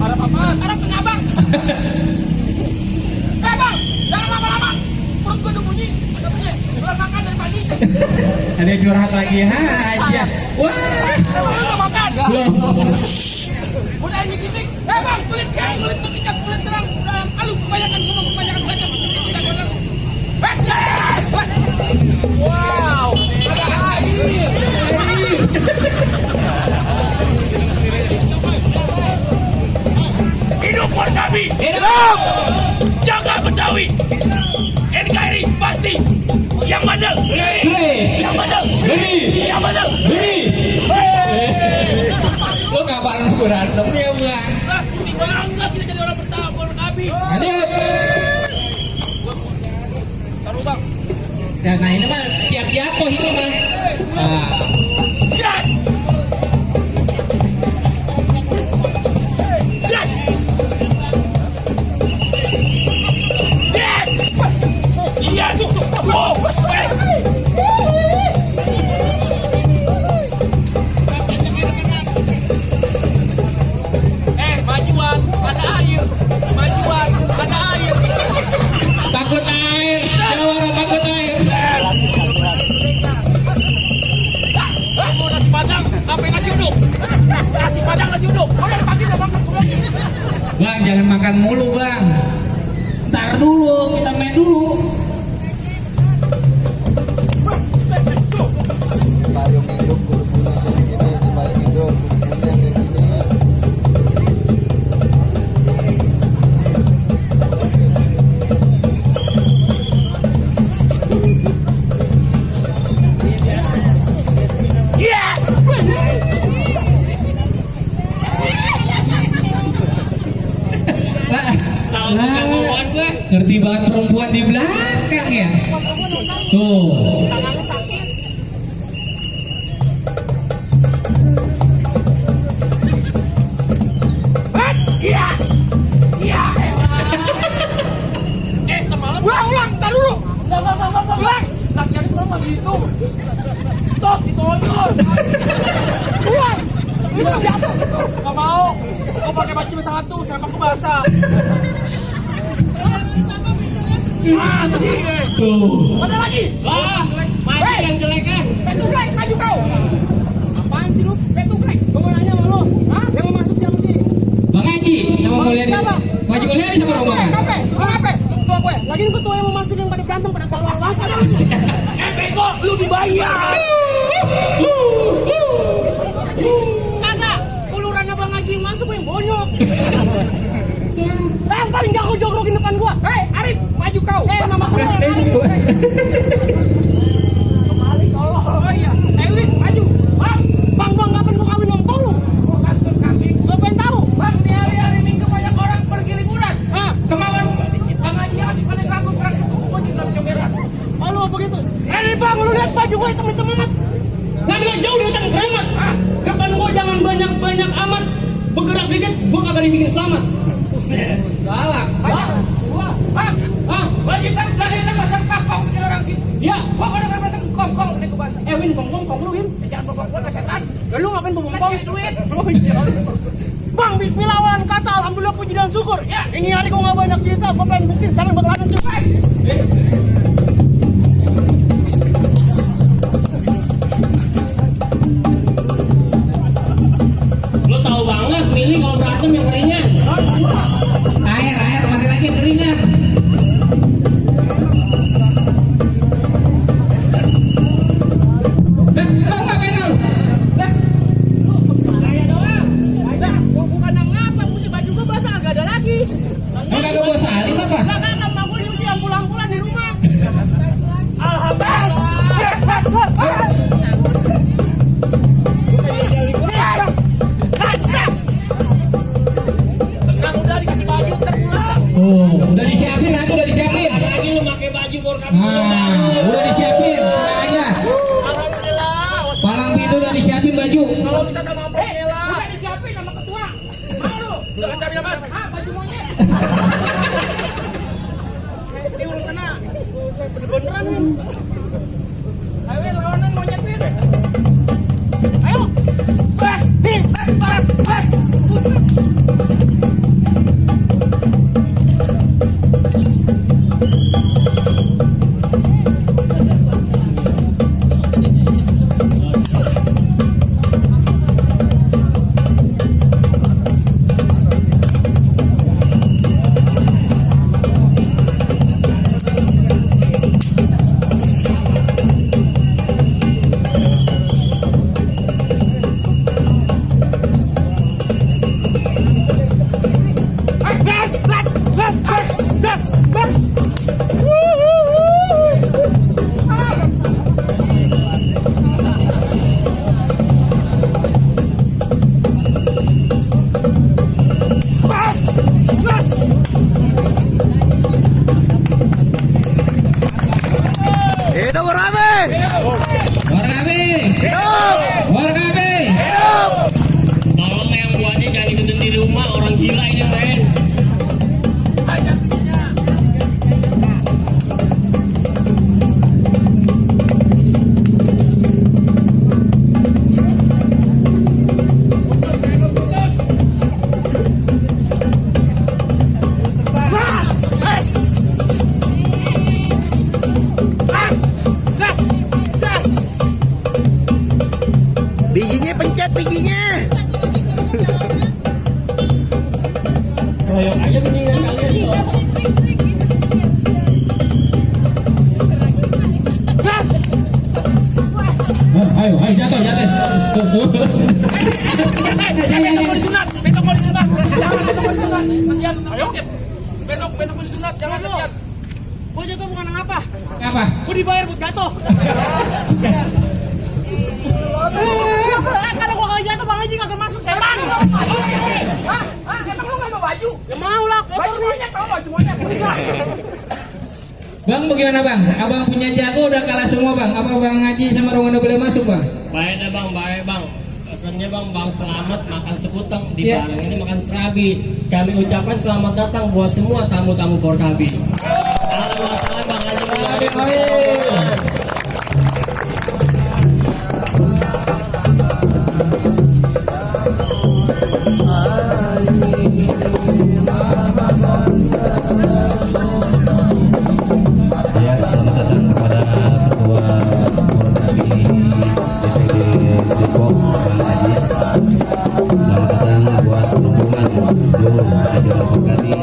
Harap apa? Harap abang. Bang, jangan lama-lama. Perut gue udah bunyi. Belum makan dari pagi. Ada yang curhat lagi aja. Wah, Belum makan. belum. Udah ini titik. Bang, kulit berkicap, kulit terang. Alu, kebanyakan belajar. Tidak gue lalu. Yes! Wow, ada air. Hidup Porkabi. Hidup. Jaga Betawi. NKRI pasti. Yang bandel. Yang bandel. Yang bandel. Lo kapan lu berantemnya bang? Bangga kita jadi orang pertama Porkabi. Adit. Taruh bang. Ya, nah ini mah siap jatuh itu mah. Nah. Yes. Yes. Yes. Iya tuh. Oh, yes. Majuan, ada air. Majuan, ada air. Takut air, orang takut air. Mau nasi padang, apa yang nasi uduk? Nasi padang, nasi uduk. Oh, dari pagi udah makan. Bang, jangan makan mulu bang. Ntar dulu, kita main dulu. Payung hidup kulit-kulit kayak gini, di payung hidup kulit-kulitnya kayak gini. Iya. Lah, ngerti banget perempuan di belakang ya. Tuh. Tangannya sakit. Iya. Iya. Semalam. Ulang, tar dulu. Ulang. Kakinya kenapa gitu? Stop, ditonjol. Ulang. Ulang di atas itu. Gak mau. Kau pakai baju satu, sepak basah. Tadi. Tuh. Mana lagi? Maju yang jelek kan? Petuglek, maju kau. Apaan sih lu? Petuglek. Gue mau nanya sama lu. Hah? Yang mau masuk siapa sih? Bang Haji, sama mulia Siapa? Haji Mulyadi sama rombongan. Kape? Ketua gue. Lagi ketua yang mau masuk yang pada berantem pada tolong apa? Bego, lu dibayar. Kagak. Uluran abang Haji yang masuk yang bonyok. Yang paling jago jogrogin depan gua. Hei, Arif, maju kau. Nama gua. Kembali tolong. Oh iya, Ewin, maju. Bang, kapan gua kawin ngomong lu? Kantor kami. Gua pengen tahu. Bang, di hari-hari Minggu banyak orang pergi liburan. Kemauan Bang Haji masih paling laku kurang itu. Gua sih belum coberan. Oh, lu begitu. Bang, lu lihat baju gua hitam-hitam amat. Nggak jauh di hutan beramat. Kapan gua jangan banyak amat bergerak dikit, gua kagak dibikin selamat. Galak. Kita pasang kapong ke orang sini. Ya, kok orang pasang kongkong ke bahasa. Win, kong lu Win. Jangan kongkong ke setan. Lu ngapain bongkong? Duit. Bang, bismillah awalan kata, alhamdulillah puji dan syukur. Ya, ini hari gua nggak banyak cerita, gua pengen buktiin sampai bakalan cepat. Lu tahu banget, milih kalau berantem yang keringan. Air, mari lagi keringan. Bukan ngapa, mesti baju gua basah agak ada lagi. Enggak ke bos Ali apa? Enggak, mau nyuci yang pulang-pulang di rumah. Alhamdulillah. Tenang, udah dikasih baju ntar pulang. Oh, udah disiapin aku, udah disiapin. Lagi lu pakai baju Porkabi. Udah disiapin, tenang aja. Alhamdulillah. Palang pintu udah disiapin baju. Kalau bisa sama Om Ella. Udah disiapin sama ketua. Mau lu? Jangan siapin apaan? Baju monyet. Ini urusannya bener-beneran nih. Ayo, lawanan monyet nih. Ayo. Bas, nih, bas. Bandung mah orang gila ini main. Bijinya pencet bijinya. Ayo aja mendingan kalian. Ayo, jatuh. Besok mau disunat. Jangan besok mau disunat. Kasihan. Ayo. Besok mau disunat. Jangan kasihan. Gua jatuh bukan apa? Apa? Gua dibayar buat jatuh. Kalau gua kagak jatuh Bang Haji nggak akan masuk setan. Emang lu nggak mau baju? Ya mau lah. Baju monyet tau baju monyet. Bang, bagaimana bang? Abang punya jago udah kalah semua bang. Apa Bang Haji sama Romano boleh masuk bang? Baik dah bang, baik bang. Pesannya bang selamat makan sekutang di Iya. Barang ini makan serabi. Kami ucapkan selamat datang buat semua tamu-tamu Portabi. Salam wassalam bang Haji. Ya, selamat datang kepada Ketua Portabi DPD Depok Bang Ajis. Selamat datang buat rombongan seluruh jajaran Portabi.